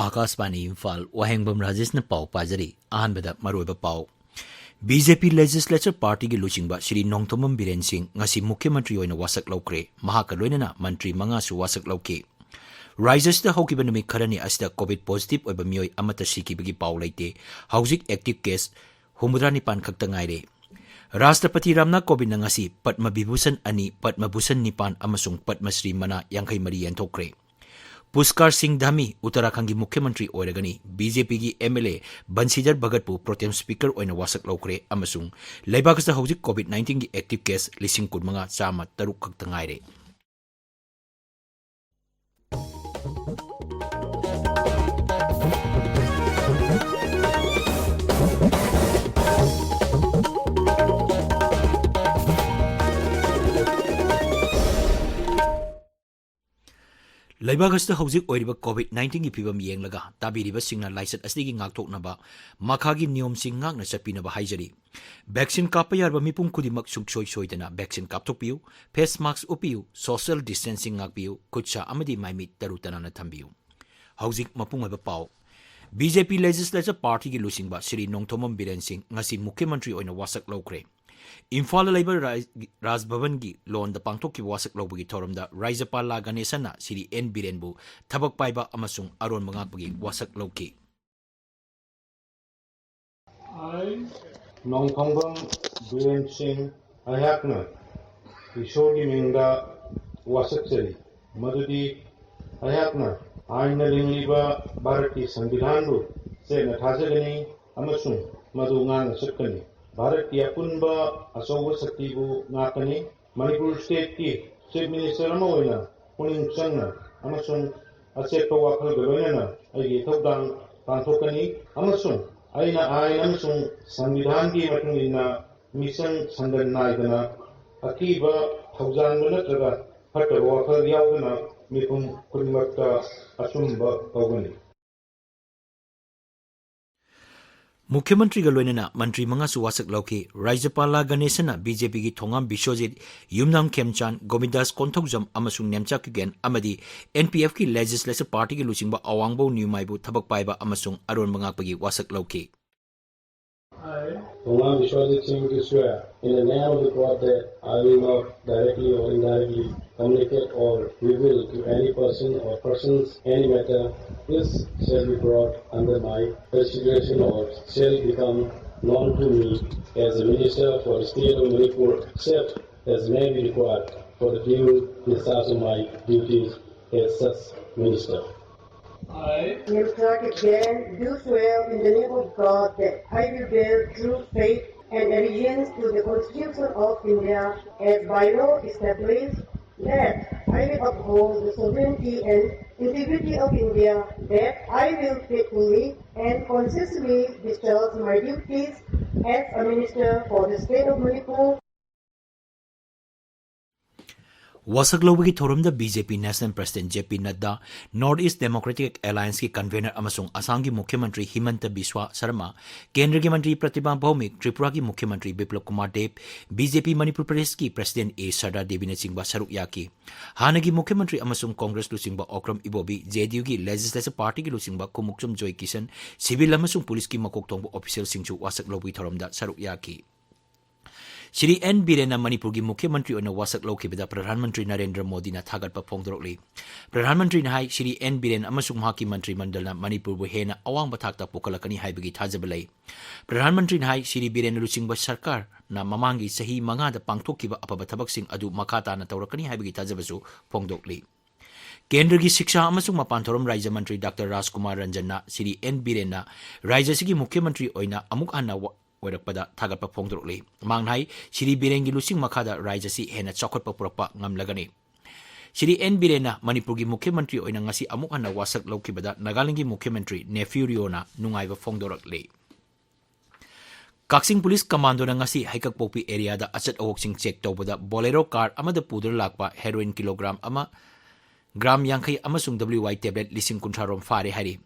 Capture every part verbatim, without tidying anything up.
ꯑꯥꯀꯥꯁꯕꯥꯅꯤ ꯏꯝꯐꯥꯜ, ꯋꯥꯍꯦꯡꯕꯝ ꯔꯥꯖꯦꯁꯅ ꯄꯥꯎ ꯄꯥꯖꯔꯤ꯫ ꯑꯍꯥꯟꯕꯗ ꯃꯔꯨꯑꯣꯏꯕ ꯄꯥꯎ꯫ ꯕꯤ ꯖꯦ ꯄꯤ Legislature Partyꯒꯤ ꯂꯨꯆꯤꯡꯕ ꯁ꯭ꯔꯤ ꯅꯣꯡꯊꯣꯝꯕꯝ ꯕꯤꯔꯦꯟ ꯁꯤꯡ ꯉꯁꯤ ꯃꯨꯈ꯭ꯌ ꯃꯟꯇ꯭ꯔꯤ ꯑꯣꯏꯅ ꯋꯥꯁꯛ ꯂꯧꯈ꯭ꯔꯦ꯫ ꯃꯍꯥꯛꯀ ꯂꯣꯏꯅꯅ ꯃꯟꯇ꯭ꯔꯤ ꯃꯉꯥꯁꯨ ꯋꯥꯁꯛ ꯂꯧꯈꯤ꯫ ꯔꯥꯖ꯭ꯌꯁꯤꯗ ꯍꯧꯈꯤꯕ ꯅꯨꯃꯤꯠ ꯈꯔꯅꯤ ꯑꯁꯤꯗ COVID positive ꯑꯣꯏꯕ ꯃꯤꯑꯣꯏ ꯑꯃꯠꯇ ꯁꯤꯈꯤꯕꯒꯤ ꯄꯥꯎ ꯂꯩꯇꯦ꯫ ꯍꯧꯖꯤꯛ active case ꯍꯨꯝꯐꯨꯇꯔꯥ ꯅꯤꯄꯥꯟ ꯈꯛꯇ ꯉꯥꯏꯔꯦ꯫ ꯔꯥꯁꯇ꯭ꯔꯄꯇꯤ ꯔꯥꯝꯅꯥꯊ ꯀꯣꯕꯤꯟꯗꯅ ꯉꯁꯤ ꯄꯗꯃ ꯕꯤꯚꯨꯁꯟ ꯑꯅꯤ, ꯄꯗꯃ ꯚꯨꯁꯟ ꯅꯤꯄꯥꯟ ꯑꯃꯁꯨꯡ ꯄꯗꯃ ꯁ꯭ꯔꯤ ꯃꯅꯥ ꯌꯥꯡꯈꯩ ꯃꯔꯤ ꯌꯦꯟꯊꯣꯛꯈ꯭ꯔꯦ꯫ ꯄꯨꯁꯀꯥꯔ ꯁꯤꯡ ꯙꯥꯃꯤ, ꯎꯠꯇꯔꯥꯈꯟꯒꯤ ꯃꯨꯈ꯭ꯌ ꯃꯟꯇ꯭ꯔꯤ ꯑꯣꯏꯔꯒꯅꯤ꯫ ꯕꯤ ꯖꯦ ꯄꯤꯒꯤ ꯑꯦꯝ ꯑꯦꯜ ꯑꯦ ꯕꯟꯁꯤꯙꯔ ꯚꯒꯠꯄꯨ pro tem speaker ꯑꯣꯏꯅ ꯋꯥꯁꯛ ꯂꯧꯈ꯭ꯔꯦ ꯑꯃꯁꯨꯡ ꯂꯩꯕꯥꯛ ꯑꯁꯤꯗ ꯍꯧꯖꯤꯛ COVID nineteenꯒꯤ active case ꯂꯤꯁꯤꯡ ꯀꯨꯟꯃꯉꯥ ꯆꯥꯝꯃ ꯇꯔꯨꯛ ꯈꯛꯇ ꯉꯥꯏꯔꯦ꯫ ꯂꯩꯕꯥꯛ ꯑꯁꯤꯗ ꯍꯧꯖꯤꯛ ꯑꯣꯏꯔꯤꯕ COVID nineteenꯒꯤ ꯐꯤꯕꯝ ꯌꯦꯡꯂꯒ ꯇꯥꯕꯤꯔꯤꯕꯁꯤꯡꯅ ꯂꯥꯏꯆꯠ ꯑꯁꯤꯗꯒꯤ ꯉꯥꯛꯊꯣꯛꯅꯕ ꯃꯈꯥꯒꯤ ꯅꯤꯌꯣꯝꯁꯤꯡ ꯉꯥꯛꯅ ꯆꯠꯄꯤꯅꯕ ꯍꯥꯏꯖꯔꯤ꯫ Vaccine ꯀꯥꯞꯄ ꯌꯥꯔꯕ ꯃꯤꯄꯨꯝ ꯈꯨꯗꯤꯡꯃꯛ ꯁꯨꯡꯁꯣꯏ ꯁꯣꯏꯗꯅ vaccine ꯀꯥꯞꯊꯣꯛꯄꯤꯌꯨ꯫ Face mask ꯎꯞꯄꯤꯌꯨ꯫ Social distancing ꯉꯥꯛꯄꯤꯌꯨ꯫ ꯈꯨꯠ ꯁꯥ ꯑꯃꯗꯤ ꯃꯥꯏꯃꯤꯠ ꯇꯔꯨ ꯇꯅꯥꯟꯅ ꯊꯝꯕꯤꯌꯨ꯫ ꯍꯧꯖꯤꯛ ꯃꯄꯨꯡ ꯑꯣꯏꯕ ꯄꯥꯎ꯫ ꯕꯤ ꯖꯦ ꯄꯤ Legislature Partyꯒꯤ ꯂꯨꯆꯤꯡꯕ ꯁ꯭ꯔꯤ ꯅꯣꯡꯊꯣꯝꯕꯝ ꯕꯤꯔꯦꯟ ꯁꯤꯡ ꯉꯁꯤ ꯃꯨꯈ꯭ꯌ ꯃꯟꯇ꯭ꯔꯤ ꯑꯣꯏꯅ ꯋꯥꯁꯛ ꯂꯧꯈ꯭ꯔꯦ꯫ ꯏꯝꯐꯥꯜꯗ ꯂꯩꯕ ꯔꯥꯖ-, ꯔꯥꯖ ꯚꯕꯟꯒꯤ ꯂꯣꯟꯗ ꯄꯥꯡꯊꯣꯛꯈꯤꯕ ꯋꯥꯁꯛ ꯂꯧꯕꯒꯤ ꯊꯧꯔꯝꯗ ꯔꯥꯖ꯭ꯌꯄꯥꯂꯥ ꯒꯅꯦꯁꯟꯅ ꯁ꯭ꯔꯤ ꯑꯦꯟ ꯕꯤꯔꯦꯟꯕꯨ ꯊꯕꯛ ꯄꯥꯏꯕ ꯑꯃꯁꯨꯡ ꯑꯔꯣꯟꯕ ꯉꯥꯛꯄꯒꯤ ꯋꯥꯁꯛ ꯂꯧꯈꯤ꯫ ꯑꯩ ꯅꯣꯡꯊꯣꯝꯕꯝ ꯕꯤꯔꯦꯟ ꯁꯤꯡ, ꯑꯩꯍꯥꯛꯅ ꯏꯁꯣꯔꯒꯤ ꯃꯤꯡꯗ ꯋꯥꯁꯛꯆꯔꯤ, ꯃꯗꯨꯗꯤ ꯑꯩꯍꯥꯛꯅ ꯑꯥꯏꯟꯅ ꯂꯤꯡꯂꯤꯕ ꯚꯥꯔꯠꯀꯤ ꯁꯪꯕꯤꯙꯥꯟꯕꯨ ꯆꯦꯠꯅ ꯊꯥꯖꯒꯅꯤ ꯑꯃꯁꯨꯡ ꯃꯗꯨ ꯉꯥꯛꯅ ꯆꯠꯀꯅꯤ꯫ ꯚꯥꯔꯠꯀꯤ ꯑꯄꯨꯟꯕ ꯑꯆꯧꯕ ꯁꯛꯇꯤꯕꯨ ꯉꯥꯛꯀꯅꯤ꯫ ꯃꯅꯤꯄꯨꯔ stateꯀꯤ Chief Minister ꯑꯃ ꯑꯣꯏꯅ ꯄꯨꯛꯅꯤꯡ ꯆꯪꯅ ꯑꯃꯁꯨꯡ ꯑꯆꯦꯠꯄ ꯋꯥꯈꯜꯒ ꯂꯣꯏꯅꯅ ꯑꯩꯒꯤ ꯏꯊꯧꯗꯥꯡ ꯄꯥꯡꯊꯣꯛꯀꯅꯤ ꯑꯃꯁꯨꯡ ꯑꯩꯅ ꯑꯥꯏꯟ ꯑꯃꯁꯨꯡ ꯁꯪꯕꯤꯙꯥꯟꯒꯤ ꯃꯇꯨꯡ ꯏꯟꯅ ꯃꯤꯆꯪ ꯁꯪꯒꯟ ꯅꯥꯏꯗꯅ ꯑꯀꯤꯕ, ꯊꯧꯖꯥꯟꯕ ꯅꯠꯇ꯭ꯔꯒ ꯐꯠꯇꯕ ꯋꯥꯈꯜ ꯌꯥꯎꯗꯅ ꯃꯤꯄꯨꯝ ꯈꯨꯗꯤꯡꯃꯛꯇ ꯑꯆꯨꯝꯕ ꯇꯧꯒꯅꯤ꯫ ꯃꯨꯈ꯭ꯌ ꯃꯟꯇ꯭ꯔꯤꯒ ꯂꯣꯏꯅꯅ ꯃꯟꯇ꯭ꯔꯤ ꯃꯉꯥꯁꯨ ꯋꯥꯁꯛ ꯂꯧꯈꯤ꯫ ꯔꯥꯖ꯭ꯌꯄꯥꯂꯥ ꯒꯅꯦꯁꯟꯅ ꯕꯤ ꯖꯦ ꯄꯤꯒꯤ ꯊꯣꯉꯥꯝ ꯕꯤꯁ꯭ꯋꯖꯤꯠ, ꯌꯨꯝꯅꯥꯝ ꯈꯦꯝꯆꯥꯟ, ꯒꯣꯕꯤꯟꯗꯥꯁ ꯀꯣꯟꯊꯧꯖꯝ ꯑꯃꯁꯨꯡ ꯅꯦꯝꯆꯥ ꯀꯤꯒꯦꯟ ꯑꯃꯗꯤ ꯑꯦꯟ ꯄꯤ ꯑꯦꯐꯀꯤ ꯂꯦꯖꯤꯁꯂꯦꯆꯔ ꯄꯥꯔꯇꯤꯒꯤ ꯂꯨꯆꯤꯡꯕ ꯑꯋꯥꯡꯕꯧ ꯅ꯭ꯌꯨꯃꯥꯏꯕꯨ ꯊꯕꯛ ꯄꯥꯏꯕ ꯑꯃꯁꯨꯡ ꯑꯔꯣꯟꯕ ꯉꯥꯛꯄꯒꯤ ꯋꯥꯁꯛ ꯂꯧꯈꯤ꯫ Thongam Vishwajit Singh to swear in the name of the court that I will not directly or indirectly communicate or reveal to any person or persons any matter which shall be brought under my consideration or shall become known to me as a minister for the state of Manipur, except as may be required for the due discharge of my duties as such minister. I, Nimsa Kipgen, do swear in the name of God that I will bear true faith and allegiance to the Constitution of India as by law established, that I will uphold the sovereignty and integrity of India, that I will faithfully and conscientiously discharge my duties as a minister for the state of Manipur. ꯋꯥꯁꯛ ꯂꯧꯕꯒꯤ ꯊꯧꯔꯝꯗ B J ꯄꯤ National President J ꯄꯤ ꯅꯗ꯭ꯗꯥ, North East Democratic Allianceꯀꯤ convener ꯑꯃꯁꯨꯡ ꯑꯁꯥꯝꯒꯤ ꯃꯨꯈ꯭ꯌ ꯃꯟꯇ꯭ꯔꯤ ꯍꯤꯃꯟꯇ ꯕꯤꯁ꯭ꯋꯥ ꯁꯔꯃ, ꯀꯦꯟꯗ꯭ꯔꯒꯤ ꯃꯟꯇ꯭ꯔꯤ ꯄ꯭ꯔꯇꯤꯚꯥ ꯚꯧꯃꯤꯛ, ꯇ꯭ꯔꯤꯄꯨꯔꯥꯒꯤ ꯃꯨꯈ꯭ꯌ ꯃꯟꯇ꯭ꯔꯤ ꯕꯤꯄ꯭ꯂꯕ ꯀꯨꯃꯥꯔ ꯗꯦꯕ, B J ꯄꯤ ꯃꯅꯤꯄꯨꯔ ꯄ꯭ꯔꯗꯦꯁꯀꯤ President ꯑꯦ ꯁꯔꯗꯥ ꯗꯦꯕꯤꯅꯆꯤꯡꯕ ꯁꯔꯨꯛ ꯌꯥꯈꯤ꯫ ꯍꯥꯟꯅꯒꯤ ꯃꯨꯈ꯭ꯌ ꯃꯟꯇ꯭ꯔꯤ ꯑꯃꯁꯨꯡ ꯀꯣꯡꯒ꯭ꯔꯦꯁ ꯂꯨꯆꯤꯡꯕ ꯑꯣꯀ꯭ꯔꯝ ꯏꯕꯣꯕꯤ, ꯖꯦ ꯗꯤ ꯌꯨꯒꯤ Legislature Partyꯒꯤ ꯂꯨꯆꯤꯡꯕ ꯈꯨꯃꯨꯛꯆꯝ ꯖꯣꯏ ꯀꯤꯁꯟ, civil ꯑꯃꯁꯨꯡ ꯄꯨꯂꯤꯁꯀꯤ ꯃꯀꯣꯛ ꯊꯣꯡꯕ officialꯁꯤꯡꯁꯨ ꯋꯥꯁꯛ ꯂꯧꯕꯒꯤ ꯊꯧꯔꯝꯗ ꯁꯔꯨꯛ ꯌꯥꯈꯤ꯫ ꯁ꯭ꯔꯤ ꯑꯦꯟ ꯕꯤꯔꯦꯟꯅ ꯃꯅꯤꯄꯨꯔꯒꯤ ꯃꯨꯈ꯭ꯌ ꯃꯟꯇ꯭ꯔꯤ ꯑꯣꯏꯅ ꯋꯥꯁꯛ ꯂꯧꯈꯤꯕꯗ ꯄ꯭ꯔꯙꯥꯟ ꯃꯟꯇ꯭ꯔꯤ ꯅꯔꯦꯟꯗ꯭ꯔ ꯃꯣꯗꯤꯅ ꯊꯥꯒꯠꯄ ꯐꯣꯡꯗꯣꯔꯛꯂꯤ꯫ ꯄ꯭ꯔꯙꯥꯟ ꯃꯟꯇ꯭ꯔꯤꯅ ꯍꯥꯏ, ꯁ꯭ꯔꯤ ꯑꯦꯟ ꯕꯤꯔꯦꯟ ꯑꯃꯁꯨꯡ ꯃꯍꯥꯛꯀꯤ ꯃꯟꯇ꯭ꯔꯤ ꯃꯟꯗꯜꯅ ꯃꯅꯤꯄꯨꯔꯕꯨ ꯍꯦꯟꯅ ꯑꯋꯥꯡꯕ ꯊꯥꯛꯇ ꯄꯨꯈꯠꯂꯛꯀꯅꯤ ꯍꯥꯏꯕꯒꯤ ꯊꯥꯖꯕ ꯂꯩ꯫ ꯄ꯭ꯔꯙꯥꯟ ꯃꯟꯇ꯭ꯔꯤꯅ ꯍꯥꯏ, ꯁ꯭ꯔꯤ ꯕꯤꯔꯦꯟꯅ ꯂꯨꯆꯤꯡꯕ ꯁꯔꯀꯥꯔꯅ ꯃꯃꯥꯡꯒꯤ ꯆꯍꯤ ꯃꯉꯥꯗ ꯄꯥꯡꯊꯣꯛꯈꯤꯕ ꯑꯐꯕ ꯊꯕꯛꯁꯤꯡ ꯑꯗꯨ ꯃꯈꯥ ꯇꯥꯅ ꯇꯧꯔꯛꯀꯅꯤ ꯍꯥꯏꯕꯒꯤ ꯊꯥꯖꯕꯁꯨ ꯐꯣꯡꯗꯣꯛꯂꯤ꯫ ꯀꯦꯟꯗ꯭ꯔꯒꯤ ꯁꯤꯛꯁꯥ ꯑꯃꯁꯨꯡ ꯃꯄꯥꯟ ꯊꯧꯔꯝ ꯔꯥꯖ꯭ꯌ ꯃꯟꯇ꯭ꯔꯤ ꯗꯥꯛꯇꯔ ꯔꯥꯖꯀꯨꯃꯥꯔ ꯔꯟꯖꯟꯅ ꯁ꯭ꯔꯤ ꯑꯦꯟ ꯕꯤꯔꯦꯟꯅ ꯔꯥꯖ꯭ꯌ ꯑꯁꯤꯒꯤ ꯃꯨꯈ꯭ꯌ ꯃꯟꯇ꯭ꯔꯤ ꯑꯣꯏꯅ ꯑꯃꯨꯛ ꯍꯟꯅ ꯋꯥ-, ꯑꯣꯏꯔꯛꯄꯗ ꯊꯥꯒꯠꯄ ꯐꯣꯡꯗꯣꯔꯛꯂꯤ꯫ ꯃꯍꯥꯛꯅ ꯍꯥꯏ, ꯁ꯭ꯔꯤ ꯕꯤꯔꯦꯟꯒꯤ ꯂꯨꯆꯤꯡ ꯃꯈꯥꯗ ꯔꯥꯖ꯭ꯌ ꯑꯁꯤ ꯍꯦꯟꯅ ꯆꯥꯎꯈꯠꯄ ꯄꯨꯔꯛꯄ ꯉꯝꯂꯒꯅꯤ꯫ ꯁ꯭ꯔꯤ ꯑꯦꯟ ꯕꯤꯔꯦꯟꯅ ꯃꯅꯤꯄꯨꯔꯒꯤ ꯃꯨꯈ꯭ꯌ ꯃꯟꯇ꯭ꯔꯤ ꯑꯣꯏꯅ ꯉꯁꯤ ꯑꯃꯨꯛ ꯍꯟꯅ ꯋꯥꯁꯛ ꯂꯧꯈꯤꯕꯗ ꯅꯥꯒꯥꯂꯦꯟꯗꯒꯤ ꯃꯨꯈ꯭ꯌ ꯃꯟꯇ꯭ꯔꯤ ꯅꯦꯐ꯭ꯌꯨ ꯔꯤꯑꯣꯅ ꯅꯨꯡꯉꯥꯏꯕ ꯐꯣꯡꯗꯣꯔꯛꯂꯤ꯫ ꯀꯛꯆꯤꯡ ꯄꯨꯂꯤꯁ ꯀꯃꯥꯟꯗꯣꯅ ꯉꯁꯤ ꯍꯩꯀꯛꯄꯣꯛꯄꯤ areaꯗ ꯑꯆꯠ ꯑꯋꯣꯛꯁꯤꯡ check ꯇꯧꯕꯗ Bolero car ꯑꯃꯗ ꯄꯨꯗꯨꯅ ꯂꯥꯛꯄ heroin kilogram ꯑꯃ ꯒ꯭ꯔꯥꯝ ꯌꯥꯡꯈꯩ ꯑꯃꯁꯨꯡ W Y tablet ꯂꯤꯁꯤꯡ ꯀꯨꯟꯊ꯭ꯔꯥ ꯔꯣꯝ ꯐꯥꯔꯦ ꯍꯥꯏꯔꯤ꯫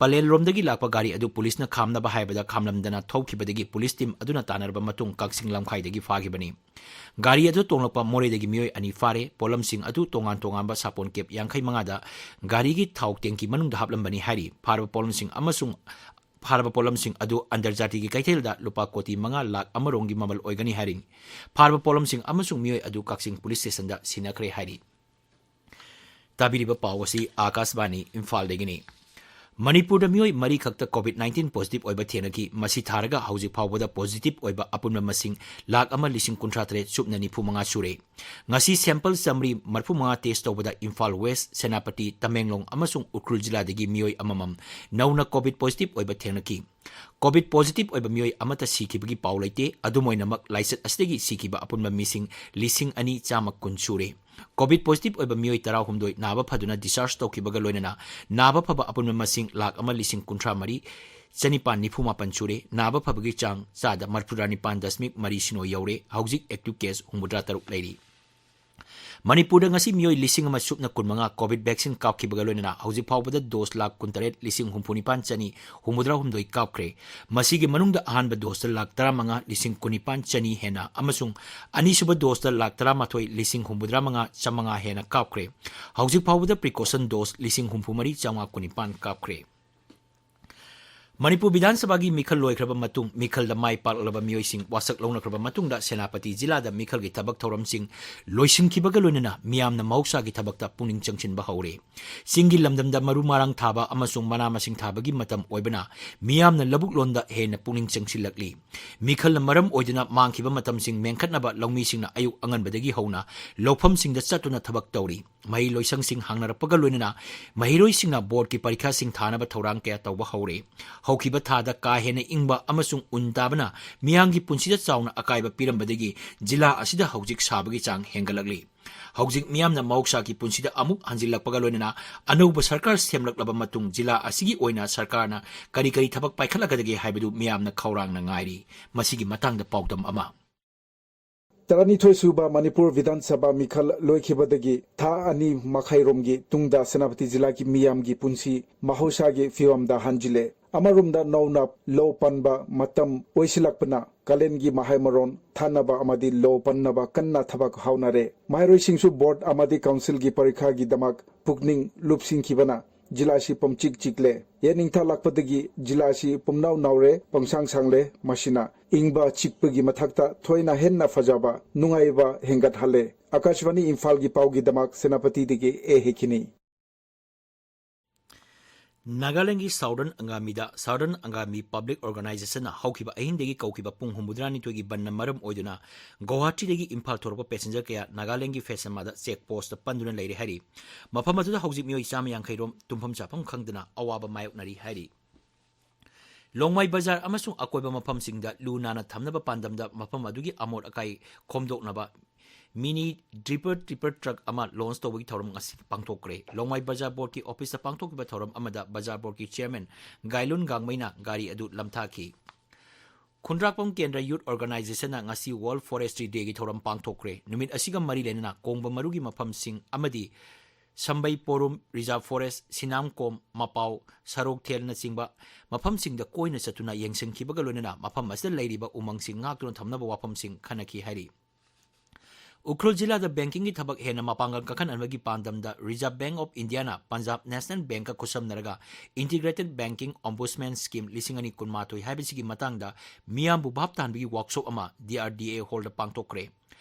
ꯄꯂꯦꯜ ꯔꯣꯝꯗꯒꯤ ꯂꯥꯛꯄ ꯒꯥꯔꯤ ꯑꯗꯨ ꯄꯨꯂꯤꯁꯅ ꯈꯥꯝꯅꯕ ꯍꯥꯏꯕꯗ ꯈꯥꯝꯂꯝꯗꯅ ꯊꯧꯈꯤꯕꯗꯒꯤ ꯄꯨꯂꯤꯁ ꯇꯤꯝ ꯑꯗꯨꯅ ꯇꯥꯟꯅꯔꯕ ꯃꯇꯨꯡ ꯀꯛꯆꯤꯡ ꯂꯝꯈꯥꯏꯗꯒꯤ ꯐꯥꯈꯤꯕꯅꯤ꯫ ꯒꯥꯔꯤ ꯑꯗꯨ ꯇꯣꯡꯂꯛꯄ ꯃꯣꯔꯦꯗꯒꯤ ꯃꯤꯑꯣꯏ ꯑꯅꯤ ꯐꯥꯔꯦ꯫ ꯄꯣꯠꯂꯝꯁꯤꯡ ꯑꯗꯨ ꯇꯣꯉꯥꯟ ꯇꯣꯉꯥꯟꯕ ꯁꯥꯄꯣꯟ ꯀꯦꯞ ꯌꯥꯡꯈꯩ ꯃꯉꯥꯗ ꯒꯥꯔꯤꯒꯤ ꯊꯥꯎ ꯇꯦꯡꯀꯤ ꯃꯅꯨꯡꯗ ꯍꯥꯞꯂꯝꯕꯅꯤ ꯍꯥꯏꯔꯤ꯫ ꯐꯥꯔꯕ ꯄꯣꯠꯂꯝꯁꯤꯡ ꯑꯃꯁꯨꯡ ꯐꯥꯔꯕ ꯄꯣꯠꯂꯝꯁꯤꯡ ꯑꯗꯨ ꯑꯟꯗꯔꯖꯥꯇꯤꯒꯤ ꯀꯩꯊꯦꯜꯗ ꯂꯨꯄꯥ ꯀꯣꯇꯤ ꯃꯉꯥ ꯂꯥꯈ ꯑꯃ ꯔꯣꯝꯒꯤ ꯃꯃꯜ ꯑꯣꯏꯒꯅꯤ ꯍꯥꯏꯔꯤ꯫ ꯐꯥꯔꯕ ꯄꯣꯠꯂꯝꯁꯤꯡ ꯑꯃꯁꯨꯡ ꯃꯤꯑꯣꯏ ꯑꯗꯨ ꯀꯛꯆꯤꯡ ꯄꯨꯂꯤꯁ ꯁ꯭ꯇꯦꯁꯟꯗ ꯁꯤꯟꯅꯈ꯭ꯔꯦ ꯍꯥꯏꯔꯤ꯫ ꯇꯥꯕꯤꯔꯤꯕ ꯄꯥꯎ ꯑꯁꯤ ꯑꯥꯀꯥꯁꯕꯥꯅꯤ ꯏꯝꯐꯥꯜꯗꯒꯤꯅꯤ꯫ ꯃꯅꯤꯄꯨꯔꯗ ꯃꯤꯑꯣꯏ ꯃꯔꯤ ꯈꯛꯇ COVID nineteen positive ꯑꯣꯏꯕ ꯊꯦꯡꯅꯈꯤ꯫ ꯃꯁꯤ ꯊꯥꯔꯒ ꯍꯧꯖꯤꯛ ꯐꯥꯎꯕꯗ positive ꯑꯣꯏꯕ ꯑꯄꯨꯟꯕ ꯃꯁꯤꯡ ꯂꯥꯈ ꯑꯃ ꯂꯤꯁꯤꯡ ꯀꯨꯟꯊ꯭ꯔꯥ ꯇꯔꯦꯠ ꯁꯨꯞꯅ ꯅꯤꯐꯨ ꯃꯉꯥ ꯁꯨꯔꯦ꯫ ꯉꯁꯤ sample ꯆꯥꯃꯔꯤ ꯃꯔꯤꯐꯨ ꯃꯉꯥ test ꯇꯧꯕꯗ ꯏꯝꯐꯥꯜ ꯋꯦꯁ, ꯁꯦꯅꯥꯄꯇꯤ, ꯇꯃꯦꯡꯂꯣꯡ ꯑꯃꯁꯨꯡ ꯎꯈ꯭ꯔꯨꯜ ꯖꯤꯂꯥꯗꯒꯤ ꯃꯤꯑꯣꯏ ꯑꯃꯃꯝ ꯅꯧꯅ COVID positive ꯑꯣꯏꯕ ꯊꯦꯡꯅꯈꯤ꯫ COVID positive ꯑꯣꯏꯕ ꯃꯤꯑꯣꯏ ꯑꯃꯠꯇ ꯁꯤꯈꯤꯕꯒꯤ ꯄꯥꯎ ꯂꯩꯇꯦ꯫ ꯑꯗꯨꯝ ꯑꯣꯏꯅꯃꯛ, ꯂꯥꯏꯆꯠ ꯑꯁꯤꯗꯒꯤ ꯁꯤꯈꯤꯕ ꯑꯄꯨꯟꯕ ꯃꯤꯁꯤꯡ ꯂꯤꯁꯤꯡ ꯑꯅꯤ ꯆꯥꯝꯃ ꯀꯨꯟ ꯁꯨꯔꯦ꯫ COVID positive ꯑꯣꯏꯕ ꯃꯤꯑꯣꯏ ꯇꯔꯥꯍꯨꯝꯗꯣꯏ ꯅꯥꯕ ꯐꯗꯨꯅ discharge ꯇꯧꯈꯤꯕꯒ ꯂꯣꯏꯅꯅ ꯅꯥꯕ ꯐꯕ ꯑꯄꯨꯟꯕ ꯃꯁꯤꯡ ꯂꯥꯈ ꯑꯃ ꯂꯤꯁꯤꯡ ꯀꯨꯟꯊ꯭ꯔꯥ ꯃꯔꯤ ꯆꯅꯤꯄꯥꯟ ꯅꯤꯐꯨ ꯃꯥꯄꯟ ꯁꯨꯔꯦ꯫ ꯅꯥꯕ ꯐꯕꯒꯤ ꯆꯥꯡ ꯆꯥꯗ ꯃꯔꯤꯐꯨꯇꯔꯥ ꯅꯤꯄꯥꯟ ꯗꯁꯃꯤꯛ ꯃꯔꯤ ꯁꯤꯅꯣ ꯌꯧꯔꯦ꯫ ꯍꯧꯖꯤꯛ active case ꯍꯨꯝꯐꯨꯇꯔꯥ ꯇꯔꯨꯛ ꯂꯩꯔꯤ꯫ ꯃꯅꯤꯄꯨꯔꯗ ꯉꯁꯤ ꯃꯤꯑꯣꯏ ꯂꯤꯁꯤꯡ ꯑꯃ ꯁꯨꯞꯅ ꯀꯨꯟꯃꯉꯥ COVID vaccine ꯀꯥꯞꯈꯤꯕꯒ ꯂꯣꯏꯅꯅ ꯍꯧꯖꯤꯛ ꯐꯥꯎꯕꯗ dose ꯂꯥꯈ ꯀꯨꯟꯇꯔꯦꯠ ꯂꯤꯁꯤꯡ ꯍꯨꯝꯐꯨ ꯅꯤꯄꯥꯟ ꯆꯅꯤ ꯍꯨꯝꯐꯨꯇꯔꯥ ꯍꯨꯝꯗꯣꯏ ꯀꯥꯞꯈ꯭ꯔꯦ꯫ ꯃꯁꯤꯒꯤ ꯃꯅꯨꯡꯗ ꯑꯍꯥꯟꯕ doseꯇ ꯂꯥꯈ ꯇꯔꯥꯃꯉꯥ ꯂꯤꯁꯤꯡ ꯀꯨꯟꯅꯤꯄꯥꯟ ꯆꯅꯤ ꯍꯦꯟꯅ ꯑꯃꯁꯨꯡ ꯑꯅꯤꯁꯨꯕ doseꯇ ꯂꯥꯈ ꯇꯔꯥꯃꯥꯊꯣꯏ ꯂꯤꯁꯤꯡ ꯍꯨꯝꯐꯨꯇꯔꯥ ꯃꯉꯥ ꯆꯥꯃꯉꯥ ꯍꯦꯟꯅ ꯀꯥꯞꯈ꯭ꯔꯦ꯫ ꯍꯧꯖꯤꯛ ꯐꯥꯎꯕꯗ precaution dose ꯂꯤꯁꯤꯡ ꯍꯨꯝꯐꯨ ꯃꯔꯤ ꯆꯥꯃꯉꯥ ꯀꯨꯟꯅꯤꯄꯥꯟ ꯀꯥꯞꯈ꯭ꯔꯦ꯫ ꯃꯅꯤꯄꯨꯔ ꯕꯤꯙꯥꯟ ꯁꯚꯥꯒꯤ ꯃꯤꯈꯜ ꯂꯣꯏꯈ꯭ꯔꯕ ꯃꯇꯨꯡ, ꯃꯤꯈꯜꯗ ꯃꯥꯏ ꯄꯥꯛꯂꯕ ꯃꯤꯑꯣꯏꯁꯤꯡ ꯋꯥꯁꯛ ꯂꯧꯅꯈ꯭ꯔꯕ ꯃꯇꯨꯡꯗ, ꯁꯦꯅꯥꯄꯇꯤ ꯖꯤꯂꯥꯗ ꯃꯤꯈꯜꯒꯤ ꯊꯕꯛ ꯊꯧꯔꯝꯁꯤꯡ ꯂꯣꯏꯁꯤꯟꯈꯤꯕꯒ ꯂꯣꯏꯅꯅ ꯃꯤꯌꯥꯝꯅ ꯃꯍꯧꯁꯥꯒꯤ ꯊꯕꯛꯇ ꯄꯨꯛꯅꯤꯡ ꯆꯪꯁꯤꯟꯕ ꯍꯧꯔꯦ꯫ ꯆꯤꯡꯒꯤ ꯂꯝꯗꯝꯗ ꯃꯔꯨ ꯃꯔꯥꯡ ꯊꯥꯕ ꯑꯃꯁꯨꯡ ꯃꯅꯥ ꯃꯁꯤꯡ ꯊꯥꯕꯒꯤ ꯃꯇꯝ ꯑꯣꯏꯕꯅ, ꯃꯤꯌꯥꯝꯅ ꯂꯧꯕꯨꯛꯂꯣꯟꯗ ꯍꯦꯟꯅ ꯄꯨꯛꯅꯤꯡ ꯆꯪꯁꯤꯜꯂꯛꯂꯤ꯫ ꯃꯤꯈꯜꯅ ꯃꯔꯝ ꯑꯣꯏꯗꯨꯅ ꯃꯥꯡꯈꯤꯕ ꯃꯇꯝꯁꯤꯡ ꯃꯦꯟꯈꯠꯅꯕ ꯂꯧꯃꯤꯁꯤꯡꯅ ꯑꯌꯨꯛ ꯑꯉꯟꯕꯗꯒꯤ ꯍꯧꯅ ꯂꯧꯐꯝꯁꯤꯡꯗ ꯆꯠꯇꯨꯅ ꯊꯕꯛ ꯇꯧꯔꯤ꯫ ꯃꯍꯩꯂꯣꯏꯁꯪꯁꯤꯡ ꯍꯥꯡꯅꯔꯛꯄꯒ ꯂꯣꯏꯅꯅ ꯃꯍꯩꯔꯣꯏꯁꯤꯡꯅ ꯕꯣꯔꯗꯀꯤ ꯄꯔꯤꯈꯥꯁꯤꯡ ꯊꯥꯅꯕ ꯊꯧꯔꯥꯡ ꯀꯌꯥ ꯇꯧꯕ ꯍꯧꯔꯦ꯫ ꯍꯧꯈꯤꯕ ꯊꯥꯗ ꯀꯥ ꯍꯦꯟꯅ ꯏꯪꯕ ꯑꯃꯁꯨꯡ ꯎꯟ ꯇꯥꯕꯅ ꯃꯤꯌꯥꯝꯒꯤ ꯄꯨꯟꯁꯤꯗ ꯆꯥꯎꯅ ꯑꯀꯥꯏꯕ ꯄꯤꯔꯝꯕꯗꯒꯤ ꯖꯤꯂꯥ ꯑꯁꯤꯗ ꯍꯧꯖꯤꯛ ꯁꯥꯕꯒꯤ ꯆꯥꯡ ꯍꯦꯟꯒꯠꯂꯛꯂꯤ꯫ ꯍꯧꯖꯤꯛ ꯃꯤꯌꯥꯝꯅ ꯃꯍꯧꯁꯥꯒꯤ ꯄꯨꯟꯁꯤꯗ ꯑꯃꯨꯛ ꯍꯟꯖꯤꯜꯂꯛꯄꯒ ꯂꯣꯏꯅꯅ ꯑꯅꯧꯕ ꯁꯔꯀꯥꯔ ꯁꯦꯝꯂꯛꯂꯕ ꯃꯇꯨꯡ ꯖꯤꯂꯥ ꯑꯁꯤꯒꯤ ꯑꯣꯏꯅ ꯁꯔꯀꯥꯔꯅ ꯀꯔꯤ ꯀꯔꯤ ꯊꯕꯛ ꯄꯥꯏꯈꯠꯂꯛꯀꯗꯒꯦ ꯍꯥꯏꯕꯗꯨ ꯃꯤꯌꯥꯝꯅ ꯈꯧꯔꯥꯡꯅ ꯉꯥꯏꯔꯤ꯫ ꯃꯁꯤꯒꯤ ꯃꯇꯥꯡꯗ ꯄꯥꯎꯗꯝ ꯑꯃ꯫ ꯇꯔꯥꯅꯤꯊꯣꯏ ꯁꯨꯕ ꯃꯅꯤꯄꯨꯔ ꯕꯤꯙꯥꯟ ꯁꯚꯥ ꯃꯤꯈꯜ ꯂꯣꯏꯈꯤꯕꯗꯒꯤ ꯊꯥ ꯑꯅꯤ ꯃꯈꯥꯏꯔꯣꯝꯒꯤ ꯇꯨꯡꯗ ꯁꯦꯅꯥꯄꯇꯤ ꯖꯤꯂꯥꯒꯤ ꯃꯤꯌꯥꯝꯒꯤ ꯄꯨꯟꯁꯤ ꯃꯍꯧꯁꯥꯒꯤ ꯐꯤꯕꯝꯗ ꯍꯟꯖꯤꯜꯂꯦ꯫ ꯑꯃꯔꯣꯝꯗ ꯅꯧꯅ ꯂꯧ ꯄꯟꯕ ꯃꯇꯝ ꯑꯣꯏꯁꯤꯜꯂꯛꯄꯅ ꯀꯥꯂꯦꯟꯒꯤ ꯃꯍꯩ ꯃꯔꯣꯡ ꯊꯥꯅꯕ ꯑꯃꯗꯤ ꯂꯧ ꯄꯟꯅꯕ ꯀꯟꯅ ꯊꯕꯛ ꯍꯧꯅꯔꯦ꯫ ꯃꯍꯩꯔꯣꯏꯁꯤꯡꯁꯨ ꯕꯣꯔꯗ ꯑꯃꯗꯤ ꯀꯥꯎꯟꯁꯤꯜꯒꯤ ꯄꯔꯤꯈꯥꯒꯤꯗꯃꯛ ꯄꯨꯛꯅꯤꯡ ꯂꯨꯞꯁꯤꯟꯈꯤꯕꯅ ꯖꯤꯂꯥ ꯑꯁꯤ ꯄꯨꯝꯆꯤꯛ ꯆꯤꯛꯂꯦ꯫ ꯌꯦꯅꯤꯡꯊꯥ ꯂꯥꯛꯄꯗꯒꯤ ꯖꯤꯂꯥ ꯑꯁꯤ ꯄꯨꯝꯅꯥꯎ ꯅꯥꯎꯔꯦ, ꯄꯪꯁꯥꯡ ꯁꯥꯡꯂꯦ꯫ ꯃꯁꯤꯅ ꯏꯪꯕ ꯆꯤꯛꯄꯒꯤ ꯃꯊꯛꯇ ꯊꯣꯏꯅ ꯍꯦꯟꯅ ꯐꯖꯕ, ꯅꯨꯡꯉꯥꯏꯕ ꯍꯦꯟꯒꯠꯍꯜꯂꯦ꯫ ꯑꯀꯥꯁꯕꯥꯅꯤ ꯏꯝꯐꯥꯜꯒꯤ ꯄꯥꯎꯒꯤꯗꯃꯛ ꯁꯦꯅꯥꯄꯇꯤꯗꯒꯤ ꯑꯦ ꯍꯦꯈꯤꯅꯤ꯫ ꯅꯥꯒꯥꯂꯦꯟꯒꯤ ꯁꯥꯎꯗꯔꯟ ꯑꯪꯒꯥꯃꯤꯗ ꯁꯥꯎꯗꯔꯟ ꯑꯪꯒꯥꯃꯤ ꯄꯕ꯭ꯂꯤꯛ ꯑꯣꯔꯒꯅꯥꯏꯖꯦꯁꯟꯅ ꯍꯧꯈꯤꯕ ꯑꯍꯤꯡꯗꯒꯤ ꯀꯧꯈꯤꯕ ꯄꯨꯡ ꯍꯨꯝꯐꯨꯇꯔꯥꯅꯤꯊꯣꯏꯒꯤ ꯕꯟꯅ ꯃꯔꯝ ꯑꯣꯏꯗꯨꯅ ꯒꯧꯍꯥꯇꯤꯗꯒꯤ ꯏꯝꯐꯥꯜ ꯊꯣꯔꯛꯄ ꯄꯦꯁꯦꯟꯖꯔ ꯀꯌꯥ ꯅꯥꯒꯥꯂꯦꯟꯒꯤ ꯐꯦꯁꯃꯥꯗ ꯆꯦꯛ ꯄꯣꯁꯇ ꯄꯟꯗꯨꯅ ꯂꯩꯔꯦ ꯍꯥꯏꯔꯤ꯫ ꯃꯐꯝ ꯑꯗꯨꯗ ꯍꯧꯖꯤꯛ ꯃꯤꯑꯣꯏ ꯆꯥꯝꯃ ꯌꯥꯡꯈꯩ ꯔꯣꯝ ꯇꯨꯝꯐꯝ ꯆꯥꯐꯝ ꯈꯪꯗꯅ ꯑꯋꯥꯕ ꯃꯥꯌꯣꯛꯅꯔꯤ ꯍꯥꯏꯔꯤ꯫ ꯂꯣꯡꯃꯥꯏ ꯕꯖꯥꯔ ꯑꯃꯁꯨꯡ ꯑꯀꯣꯏꯕ ꯃꯐꯝꯁꯤꯡꯗ ꯂꯨ ꯅꯥꯟꯅ ꯊꯝꯅꯕ ꯄꯥꯟꯗꯝꯗ ꯃꯐꯝ ꯑꯗꯨꯒꯤ ꯑꯃꯣꯠ ꯑꯀꯥꯏ ꯈꯣꯝꯗꯣꯛꯅꯕ ꯃꯤꯅꯤ ꯗ꯭ꯔꯤꯄꯔ ꯇ꯭ꯔꯤꯄꯔ ꯇ꯭ꯔꯛ ꯑꯃ ꯂꯣꯟꯆ ꯇꯧꯕꯒꯤ ꯊꯧꯔꯝ ꯉꯁꯤ ꯄꯥꯡꯊꯣꯛꯈ꯭ꯔꯦ꯫ ꯂꯣꯡꯃꯥꯏ ꯕꯖꯥꯔ ꯕꯣꯔꯗꯀꯤ ꯑꯣꯐꯤꯁꯇ ꯄꯥꯡꯊꯣꯛꯈꯤꯕ ꯊꯧꯔꯝ ꯑꯃꯗ ꯕꯖꯥꯔ ꯕꯣꯔꯗꯀꯤ ꯆꯤꯌꯔꯃꯦꯟ ꯒꯥꯏꯂꯨꯟ ꯒꯥꯡꯃꯩꯅ ꯒꯥꯔꯤ ꯑꯗꯨ ꯂꯝꯊꯥꯈꯤ꯫ ꯈꯨꯟꯗ꯭ꯔꯥꯛꯄꯝ ꯀꯦꯟꯗ꯭ꯔ ꯌꯨꯠ ꯑꯣꯔꯒꯅꯥꯏꯖꯦꯁꯟꯅ ꯉꯁꯤ ꯋꯥꯔꯜ ꯐꯣꯔꯦꯁꯇ꯭ꯔꯤ ꯗꯦꯒꯤ ꯊꯧꯔꯝ ꯄꯥꯡꯊꯣꯛꯈ꯭ꯔꯦ꯫ ꯅꯨꯃꯤꯠ ꯑꯁꯤꯒ ꯃꯔꯤ ꯂꯩꯅꯅ ꯀꯣꯡꯕ ꯃꯔꯨꯒꯤ ꯃꯐꯝꯁꯤꯡ ꯑꯃꯗꯤ ꯁꯝꯕꯩ ꯄꯣꯔꯨꯝ ꯔꯤꯖꯥꯔꯚ ꯐꯣꯔꯦꯁ, ꯁꯤꯅꯥꯝꯀꯣꯝ, ꯃꯄꯥꯎ, ꯁꯔꯣꯛꯊꯦꯜꯅꯆꯤꯡꯕ ꯃꯐꯝꯁꯤꯡꯗ ꯀꯣꯏꯅ ꯆꯠꯇꯨꯅ ꯌꯦꯡꯁꯤꯟꯈꯤꯕꯒ ꯂꯣꯏꯅꯅ ꯃꯐꯝ ꯑꯁꯤꯗ ꯂꯩꯔꯤꯕ ꯎꯃꯪꯁꯤꯡ ꯉꯥꯛꯇꯨꯅ ꯊꯝꯅꯕ ꯋꯥꯐꯝꯁꯤꯡ ꯈꯟꯅꯈꯤ ꯍꯥꯏꯔꯤ꯫ ꯎꯈ꯭ꯔꯨꯜ ꯖꯤꯂꯥꯗ ꯕꯦꯡꯀꯤꯡꯒꯤ ꯊꯕꯛ ꯍꯦꯟꯅ ꯃꯄꯥꯡꯒꯜ ꯀꯟꯈꯠꯍꯟꯕꯒꯤ ꯄꯥꯟꯗꯝꯗ ꯔꯤꯖꯥꯔꯚ ꯕꯦꯡꯛ ꯑꯣꯐ ꯏꯟꯗꯤꯌꯥꯅ ꯄꯟꯖꯥꯕ ꯅꯦꯁꯅꯦꯜ ꯕꯦꯡꯛꯀ ꯈꯨꯠꯁꯝꯅꯔꯒ ꯏꯟꯇꯤꯒ꯭ꯔꯦꯇꯦꯗ ꯕꯦꯡꯀꯤꯡ ꯑꯣꯝꯕꯨꯗꯁꯃꯦꯟ ꯁ꯭ꯀꯤꯝ ꯂꯤꯁꯤꯡ ꯑꯅꯤ ꯀꯨꯟꯃꯥꯊꯣꯏ ꯍꯥꯏꯕꯁꯤꯒꯤ ꯃꯇꯥꯡꯗ ꯃꯤꯌꯥꯝꯕꯨ ꯚꯥꯞ ꯇꯥꯍꯟꯕꯒꯤ ꯋꯥꯔꯛꯁꯣꯞ ꯑꯃ ꯗꯤ ꯑꯥꯔ ꯗꯤ ꯑꯦ ꯍꯣꯜꯗ ꯄꯥꯡꯊꯣꯛꯈ꯭ꯔꯦ꯫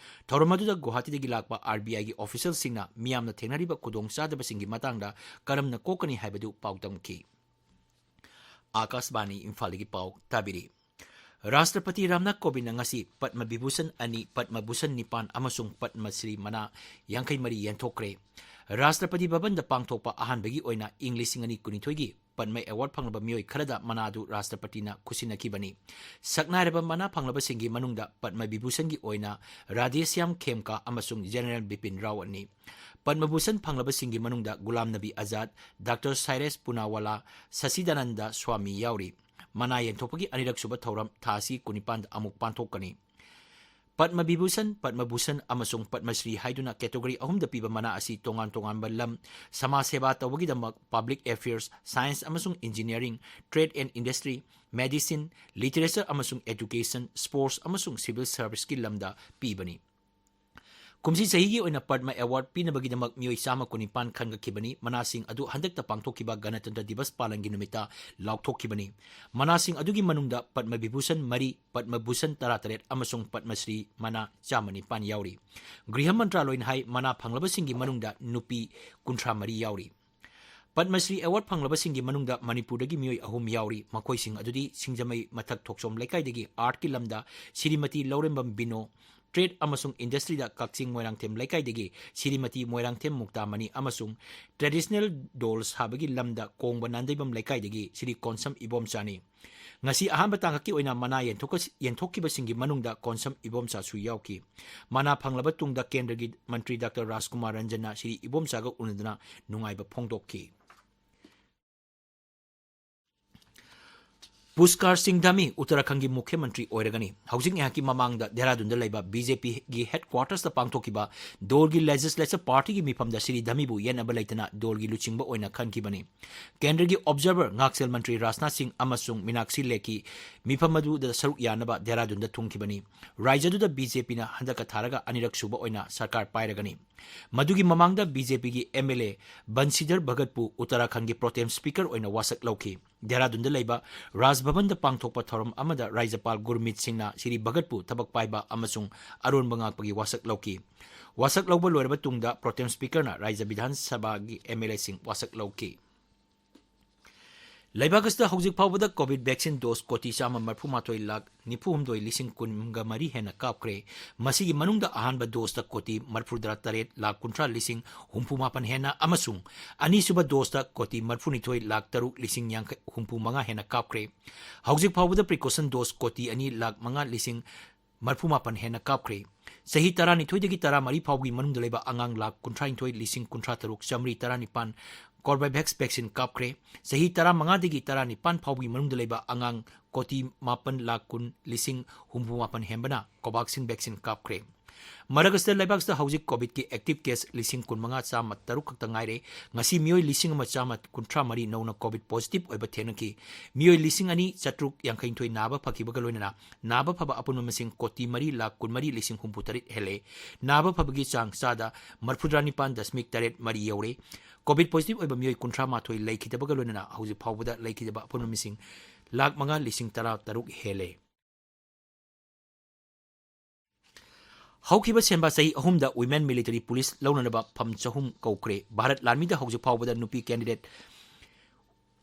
ꯊꯧꯔꯝ ꯑꯗꯨꯗ ꯒꯨꯋꯥꯍꯥꯇꯤꯗꯒꯤ ꯂꯥꯛꯄ ꯑꯥꯔ ꯕꯤ ꯑꯥꯏꯒꯤ ꯑꯣꯐꯤꯁꯤꯌꯦꯜꯁꯤꯡꯅ ꯃꯤꯌꯥꯝꯅ ꯊꯦꯡꯅꯔꯤꯕ ꯈꯨꯗꯣꯡꯆꯥꯗꯕꯁꯤꯡꯒꯤ ꯃꯇꯥꯡꯗ ꯀꯔꯝꯅ ꯀꯣꯛꯀꯅꯤ ꯍꯥꯏꯕꯗꯨ ꯄꯥꯎꯗꯝꯈꯤ꯫ ꯑꯥꯀꯥꯁꯕꯥꯅꯤ ꯏꯝꯐꯥꯜꯗꯒꯤ ꯄꯥꯎ ꯇꯥꯕꯤꯔꯤ꯫ ꯔꯥꯁꯇ꯭ꯔꯄꯇꯤ ꯔꯥꯝꯅꯥꯊ ꯀꯣꯕꯤꯟꯗ ꯉꯁꯤ ꯄꯗꯃ ꯚꯤꯚꯨꯁꯟ ꯑꯅꯤ, ꯄꯗꯃ ꯚꯨꯁꯟ ꯅꯤꯄꯥꯟ ꯑꯃꯁꯨꯡ ꯄꯗꯃ ꯁ꯭ꯔꯤ ꯃꯅꯥ ꯌꯥꯡꯈꯩ ꯃꯔꯤ ꯌꯦꯟꯊꯣꯛꯈ꯭ꯔꯦ꯫ ꯔꯥꯁꯇ꯭ꯔꯄꯇꯤ ꯚꯕꯟꯗ ꯄꯥꯡꯊꯣꯛꯄ ꯑꯍꯥꯟꯕꯒꯤ ꯑꯣꯏꯅ ꯏꯪ ꯂꯤꯁꯤꯡ ꯑꯅꯤ ꯀꯨꯟꯅꯤꯊꯣꯏꯒꯤ ꯄꯗꯃ ꯑꯦꯋꯥꯔꯗ ꯐꯪꯂꯕ ꯃꯤꯑꯣꯏ ꯈꯔꯗ ꯃꯅꯥ ꯑꯗꯨ ꯔꯥꯁꯇ꯭ꯔꯄꯇꯤꯅ ꯈꯨꯠꯁꯤꯟꯅꯈꯤꯕꯅꯤ꯫ ꯁꯛꯅꯥꯏꯔꯕ ꯃꯅꯥ ꯐꯪꯂꯕꯁꯤꯡꯒꯤ ꯃꯅꯨꯡꯗ ꯄꯗꯃ ꯚꯤꯚꯨꯁꯟꯒꯤ ꯑꯣꯏꯅ ꯔꯥꯙꯦꯁ꯭ꯌꯥꯝ ꯈꯦꯝꯀꯥ ꯑꯃꯁꯨꯡ ꯖꯦꯅꯔꯦꯜ ꯕꯤꯄꯤꯟ ꯔꯥꯋꯠꯅꯤ꯫ ꯄꯗꯃ ꯚꯨꯁꯟ ꯐꯪꯂꯕꯁꯤꯡꯒꯤ ꯃꯅꯨꯡꯗ ꯒꯨꯂꯥꯝ ꯅꯕꯤ ꯑꯖꯥꯗ, ꯗꯥꯛꯇꯔ ꯁꯥꯏꯔꯦꯁ ꯄꯨꯅꯥꯋꯥꯂꯥ, ꯁꯁꯤꯗꯥꯅꯟꯗ ꯁ꯭ꯋꯥꯃꯤ ꯌꯥꯎꯔꯤ꯫ ꯃꯅꯥ ꯌꯦꯟꯊꯣꯛꯄꯒꯤ ꯑꯅꯤꯔꯛ ꯁꯨꯕ ꯊꯧꯔꯝ ꯊꯥ ꯑꯁꯤ ꯀꯨꯟꯅꯤꯄꯥꯟꯗ ꯑꯃꯨꯛ ꯄꯥꯡꯊꯣꯛꯀꯅꯤ꯫ ꯄꯗꯃ ꯕꯤꯚꯨꯁꯟ, ꯄꯗꯃ ꯚꯨꯁꯟ ꯑꯃꯁꯨꯡ ꯄꯗꯃ ꯁ꯭ꯔꯤ ꯍꯥꯏꯗꯨꯅ category ꯑꯍꯨꯝꯗ ꯄꯤꯕ ꯃꯅꯥ ꯑꯁꯤ ꯇꯣꯉꯥꯟ ꯇꯣꯉꯥꯟꯕ ꯂꯝ, ꯁꯃꯥꯖ ꯁꯦꯕꯥ ꯇꯧꯕꯒꯤꯗꯃꯛ, public affairs, science ꯑꯃꯁꯨꯡ engineering, trade and industry, medicine, literature ꯑꯃꯁꯨꯡ education, sports ꯑꯃꯁꯨꯡ civil serviceꯀꯤ ꯂꯝꯗ ꯄꯤꯕꯅꯤ꯫ ꯀꯨꯝꯁꯤ ꯆꯍꯤꯒꯤ ꯑꯣꯏꯅ ꯄꯗꯃ award ꯄꯤꯅꯕꯒꯤꯗꯃꯛ ꯃꯤꯑꯣꯏ ꯆꯥꯝꯃ ꯀꯨꯟꯅꯤꯄꯥꯟ ꯈꯟꯒꯠꯈꯤꯕꯅꯤ꯫ ꯃꯅꯥꯁꯤꯡ ꯑꯗꯨ ꯍꯟꯗꯛꯇ ꯄꯥꯡꯊꯣꯛꯈꯤꯕ ꯒꯅꯇꯟꯇ꯭ꯔ ꯗꯤꯕꯁ ꯄꯥꯂꯟꯒꯤ ꯅꯨꯃꯤꯠꯇ ꯂꯥꯎꯊꯣꯛꯈꯤꯕꯅꯤ꯫ ꯃꯅꯥꯁꯤꯡ ꯑꯗꯨꯒꯤ ꯃꯅꯨꯡꯗ ꯄꯗꯃ ꯚꯤꯚꯨꯁꯟ ꯃꯔꯤ, ꯄꯗꯃ ꯚꯨꯁꯟ ꯇꯔꯥꯇꯔꯦꯠ ꯑꯃꯁꯨꯡ ꯄꯗꯃ ꯁ꯭ꯔꯤ ꯃꯅꯥ ꯆꯥꯝꯃ ꯅꯤꯄꯥꯟ ꯌꯥꯎꯔꯤ꯫ ꯒ꯭ꯔꯤꯍ ꯃꯟꯇ꯭ꯔꯥꯂꯣꯏꯅ ꯍꯥꯏ, ꯃꯅꯥ ꯐꯪꯂꯕꯁꯤꯡꯒꯤ ꯃꯅꯨꯡꯗ ꯅꯨꯄꯤ ꯀꯨꯟꯊ꯭ꯔꯥ ꯃꯔꯤ ꯌꯥꯎꯔꯤ꯫ ꯄꯗꯃ ꯁ꯭ꯔꯤ award ꯐꯪꯂꯕꯁꯤꯡꯒꯤ ꯃꯅꯨꯡꯗ ꯃꯅꯤꯄꯨꯔꯗꯒꯤ ꯃꯤꯑꯣꯏ ꯑꯍꯨꯝ ꯌꯥꯎꯔꯤ꯫ ꯃꯈꯣꯏꯁꯤꯡ ꯑꯗꯨꯗꯤ ꯁꯤꯡꯖꯃꯩ ꯃꯊꯛ ꯊꯣꯛꯆꯣꯝ ꯂꯩꯀꯥꯏꯗꯒꯤ artꯀꯤ ꯂꯝꯗ ꯁ꯭ꯔꯤꯃꯇꯤ ꯂꯧꯔꯦꯝꯕꯝ ꯕꯤꯅꯣ, trade ꯑꯃꯁꯨꯡ industryꯗ ꯀꯛꯆꯤꯡ ꯃꯣꯏꯔꯥꯡꯊꯦꯝ ꯂꯩꯀꯥꯏꯗꯒꯤ ꯁ꯭ꯔꯤꯃꯇꯤ ꯃꯣꯏꯔꯥꯡꯊꯦꯝ ꯃꯨꯛꯇꯥꯃꯅꯤ ꯑꯃꯁꯨꯡ traditional doll ꯁꯥꯕꯒꯤ ꯂꯝꯗ ꯀꯣꯡꯕ ꯅꯥꯟꯗꯩꯕꯝ ꯂꯩꯀꯥꯏꯗꯒꯤ ꯁ꯭ꯔꯤ ꯀꯣꯟꯁꯝ ꯏꯕꯣꯝꯆꯥꯅꯤ꯫ ꯉꯁꯤ ꯑꯍꯥꯟꯕ ꯇꯥꯡꯀꯛꯀꯤ ꯑꯣꯏꯅ ꯃꯅꯥ ꯌꯦꯟꯊꯣꯛꯀ-, ꯌꯦꯟꯊꯣꯛꯈꯤꯕꯁꯤꯡꯒꯤ ꯃꯅꯨꯡꯗ ꯀꯣꯟꯁꯝ ꯏꯕꯣꯝꯆꯥꯁꯨ ꯌꯥꯎꯈꯤ꯫ ꯃꯅꯥ ꯐꯪꯂꯕ ꯇꯨꯡꯗ ꯀꯦꯟꯗ꯭ꯔꯒꯤ ꯃꯟꯇ꯭ꯔꯤ ꯗꯥꯛꯇꯔ ꯔꯥꯖꯀꯨꯃꯥꯔ ꯔꯟꯖꯟꯅ ꯁ꯭ꯔꯤ ꯏꯕꯣꯝꯆꯥꯒ ꯎꯅꯗꯨꯅ ꯅꯨꯡꯉꯥꯏꯕ ꯐꯣꯡꯗꯣꯛꯈꯤ꯫ ꯄꯨꯁꯀꯥꯔ ꯁꯤꯡ ꯙꯥꯃꯤ ꯎꯠꯇꯔꯥꯈꯟꯒꯤ ꯃꯨꯈ꯭ꯌ ꯃꯟꯇ꯭ꯔꯤ ꯑꯣꯏꯔꯒꯅꯤ꯫ ꯍꯧꯖꯤꯛ ꯉꯥꯏꯍꯥꯛꯀꯤ ꯃꯃꯥꯡꯗ ꯗꯦꯍꯔꯥꯗꯨꯟꯗ ꯂꯩꯕ BJPꯒꯤ headquartersꯇ ꯄꯥꯡꯊꯣꯛꯈꯤꯕ ꯗꯣꯜꯒꯤ legislature partyꯒꯤ ꯃꯤꯐꯝꯗ ꯁ꯭ꯔꯤ ꯙꯥꯃꯤꯕꯨ ꯌꯦꯠꯅꯕ ꯂꯩꯇꯅ ꯗꯣꯜꯒꯤ ꯂꯨꯆꯤꯡꯕ ꯑꯣꯏꯅ ꯈꯟꯈꯤꯕꯅꯤ꯫ ꯀꯦꯟꯗ꯭ꯔꯒꯤ observer ꯉꯥꯛꯁꯦꯜ ꯃꯟꯇ꯭ꯔꯤ ꯔꯥꯖꯅꯥꯊ ꯁꯤꯡ ꯑꯃꯁꯨꯡ ꯃꯤꯅꯥꯛꯁꯤ ꯂꯦꯈꯤ ꯃꯤꯐꯝ ꯑꯗꯨꯗ ꯁꯔꯨꯛ ꯌꯥꯅꯕ ꯗꯦꯍꯔꯥꯗꯨꯟꯗ ꯊꯨꯡꯈꯤꯕꯅꯤ꯫ ꯔꯥꯖ꯭ꯌꯗꯨꯗ BJPꯅ ꯍꯟꯗꯛꯀ ꯊꯥꯔꯒ ꯑꯅꯤꯔꯛ ꯁꯨꯕ ꯑꯣꯏꯅ ꯁꯔꯀꯥꯔ ꯄꯥꯏꯔꯒꯅꯤ꯫ ꯃꯗꯨꯒꯤ ꯃꯃꯥꯡꯗ BJPꯒꯤ MLA ꯕꯟꯁꯤꯙꯔ ꯚꯒꯠꯄꯨ ꯎꯠꯇꯔꯥꯈꯟꯒꯤ pro tem speaker ꯑꯣꯏꯅ ꯋꯥꯁꯛ ꯂꯧꯈꯤ꯫ ꯗꯦꯍꯔꯥꯗꯨꯟꯗ ꯂꯩꯕ ꯔꯥꯖ ꯚꯕꯟꯗ ꯄꯥꯡꯊꯣꯛꯄ ꯊꯧꯔꯝ ꯑꯃꯗ ꯔꯥꯖ꯭ꯌꯄꯥꯜ ꯒꯨꯔꯃꯤꯠ ꯁꯤꯡꯅ ꯁ꯭ꯔꯤ ꯚꯒꯠꯄꯨ ꯊꯕꯛ ꯄꯥꯏꯕ ꯑꯃꯁꯨꯡ ꯑꯔꯣꯟꯕ ꯉꯥꯛꯄꯒꯤ ꯋꯥꯁꯛ ꯂꯧꯈꯤ꯫ ꯋꯥꯁꯛ ꯂꯧꯕ ꯂꯣꯏꯔꯕ ꯇꯨꯡꯗ pro tem speakerꯅ ꯔꯥꯖ꯭ꯌ ꯕꯤꯙꯥꯟ ꯁꯚꯥꯒꯤ MLAꯁꯤꯡ ꯋꯥꯁꯛ ꯂꯧꯈꯤ꯫ ꯂꯩꯕꯥꯛ ꯑꯁꯤꯗ ꯍꯧꯖꯤꯛ ꯐꯥꯎꯕꯗ COVID vaccine dose ꯀꯣꯇꯤ ꯆꯥꯝꯃ ꯃꯔꯤꯐꯨ ꯃꯥꯊꯣꯏ ꯂꯥꯈ ꯅꯤꯐꯨ ꯍꯨꯝꯗꯣꯏ ꯂꯤꯁꯤꯡ ꯀꯨꯟꯒ ꯃꯔꯤ ꯍꯦꯟꯅ ꯀꯥꯞꯈ꯭ꯔꯦ꯫ ꯃꯁꯤꯒꯤ ꯃꯅꯨꯡꯗ ꯑꯍꯥꯟꯕ doseꯇ ꯀꯣꯇꯤ ꯃꯔꯤꯐꯨꯇꯔꯥ ꯇꯔꯦꯠ ꯂꯥꯈ ꯀꯨꯟꯊ꯭ꯔꯥ ꯂꯤꯁꯤꯡ ꯍꯨꯝꯐꯨ ꯃꯥꯄꯟ ꯍꯦꯟꯅ ꯑꯃꯁꯨꯡ ꯑꯅꯤꯁꯨꯕ doseꯇ ꯀꯣꯇꯤ ꯃꯔꯤꯐꯨꯅꯤꯊꯣꯏ ꯂꯥꯈ ꯇꯔꯨꯛ ꯂꯤꯁꯤꯡ ꯌꯥꯡꯈꯩ, ꯍꯨꯝꯐꯨ ꯃꯉꯥ ꯍꯦꯟꯅ ꯀꯥꯞꯈ꯭ꯔꯦ꯫ ꯍꯧꯖꯤꯛ ꯐꯥꯎꯕꯗ precaution dose ꯀꯣꯇꯤ ꯑꯅꯤ ꯂꯥꯈ ꯃꯉꯥ ꯂꯤꯁꯤꯡ ꯃꯔꯤꯐꯨ ꯃꯥꯄꯟ ꯍꯦꯟꯅ ꯀꯥꯞꯈ꯭ꯔꯦ꯫ ꯆꯍꯤ ꯇꯔꯥꯅꯤꯊꯣꯏꯗꯒꯤ ꯇꯔꯥꯃꯔꯤ ꯐꯥꯎꯒꯤ ꯃꯅꯨꯡꯗ ꯂꯩꯕ ꯑꯉꯥꯡ ꯂꯥꯈ ꯀꯨꯟꯊ꯭ꯔꯥꯅꯤꯊꯣꯏ ꯂꯤꯁꯤꯡ ꯀꯨꯟꯊ꯭ꯔꯥ ꯇꯔꯨꯛ ꯆꯥꯃꯔꯤ ꯇꯔꯥꯅꯤꯄꯥꯟ Corbevax vaccine ꯀꯥꯞꯈ꯭ꯔꯦ꯫ ꯆꯍꯤ ꯇꯔꯥꯃꯉꯥꯗꯒꯤ ꯇꯔꯥꯅꯤꯄꯥꯟ ꯐꯥꯎꯒꯤ ꯃꯅꯨꯡꯗ ꯂꯩꯕ ꯑꯉꯥꯡ ꯀꯣꯇꯤ ꯃꯥꯄꯟ ꯂꯥꯈ ꯀꯨꯟ ꯂꯤꯁꯤꯡ ꯍꯨꯝꯐꯨ ꯃꯥꯄꯟ ꯍꯦꯟꯕꯅ ꯀꯣꯚꯥꯛꯁꯤꯟ ꯚꯦꯛꯁꯤꯟ ꯀꯥꯞꯈ꯭ꯔꯦ꯫ ꯃꯔꯛ ꯑꯁꯤꯗ ꯂꯩꯕꯥꯛꯁꯤꯗ ꯍꯧꯖꯤꯛ ꯀꯣꯚꯤꯗꯀꯤ ꯑꯦꯛꯇꯤꯚ ꯀꯦꯁ ꯂꯤꯁꯤꯡ ꯀꯨꯟꯃꯉꯥ ꯆꯥꯝꯃ ꯇꯔꯨꯛ ꯈꯛꯇ ꯉꯥꯏꯔꯦ꯫ ꯉꯁꯤ ꯃꯤꯑꯣꯏ ꯂꯤꯁꯤꯡ ꯑꯃ ꯆꯥꯝꯃ ꯀꯨꯟꯊ꯭ꯔꯥ ꯃꯔꯤ ꯅꯧꯅ ꯀꯣꯚꯤꯗ ꯄꯣꯖꯤꯇꯤꯚ ꯑꯣꯏꯕ ꯊꯦꯡꯅꯈꯤ꯫ ꯃꯤꯑꯣꯏ ꯂꯤꯁꯤꯡ ꯑꯅꯤ ꯆꯥꯇ꯭ꯔꯨꯛ ꯌꯥꯡꯈꯩꯅꯤꯊꯣꯏ ꯅꯥꯕ ꯐꯈꯤꯕꯒ ꯂꯣꯏꯅꯅ ꯅꯥꯕ ꯐꯕ ꯑꯄꯨꯟꯕ ꯃꯁꯤꯡ ꯀꯣꯇꯤ ꯃꯔꯤ ꯂꯥꯈ ꯀꯨꯟꯃꯔꯤ ꯂꯤꯁꯤꯡ ꯍꯨꯝꯐꯨ ꯇꯔꯦꯠ ꯍꯦꯜꯂꯦ꯫ ꯅꯥꯕ ꯐꯕꯒꯤ ꯆꯥꯡ ꯆꯥꯗ ꯃꯔꯐꯨꯇꯔꯥ ꯅꯤꯄꯥꯟ ꯗꯁꯃꯤꯛ ꯇꯔꯦꯠ ꯃꯔꯤ ꯌꯧꯔꯦ꯫ ꯀꯣꯚꯤꯗ ꯄꯣꯖꯤꯇꯤꯚ ꯑꯣꯏꯕ ꯃꯤꯑꯣꯏ ꯀꯨꯟꯊ꯭ꯔꯥ ꯃꯥꯊꯣꯏ ꯂꯩꯈꯤꯗꯕꯒ ꯂꯣꯏꯅꯅ ꯍꯧꯖꯤꯛ ꯐꯥꯎꯕꯗ ꯂꯩꯈꯤꯗꯕ ꯑꯄꯨꯟꯕ ꯃꯁꯤꯡ ꯂꯥꯈ ꯃꯉꯥ ꯂꯤꯁꯤꯡ ꯇꯔꯥ ꯇꯔꯨꯛ ꯍꯦꯜꯂꯦ꯫ ꯍꯧꯈꯤꯕ ꯁꯦꯟꯕꯥ ꯆꯍꯤ ꯑꯍꯨꯝꯗ ꯋꯤꯃꯦꯟ ꯃꯤꯂꯤꯇꯔꯤ ꯄꯨꯂꯤꯁ ꯂꯧꯅꯅꯕ ꯐꯝ ꯆꯍꯨꯝ ꯀꯧꯈ꯭ꯔꯦ꯫ ꯚꯥꯔꯠ ꯂꯥꯟꯃꯤꯗ ꯍꯧꯖꯤꯛ ꯐꯥꯎꯕꯗ ꯅꯨꯄꯤ ꯀꯦꯟꯗꯤꯗꯦꯠ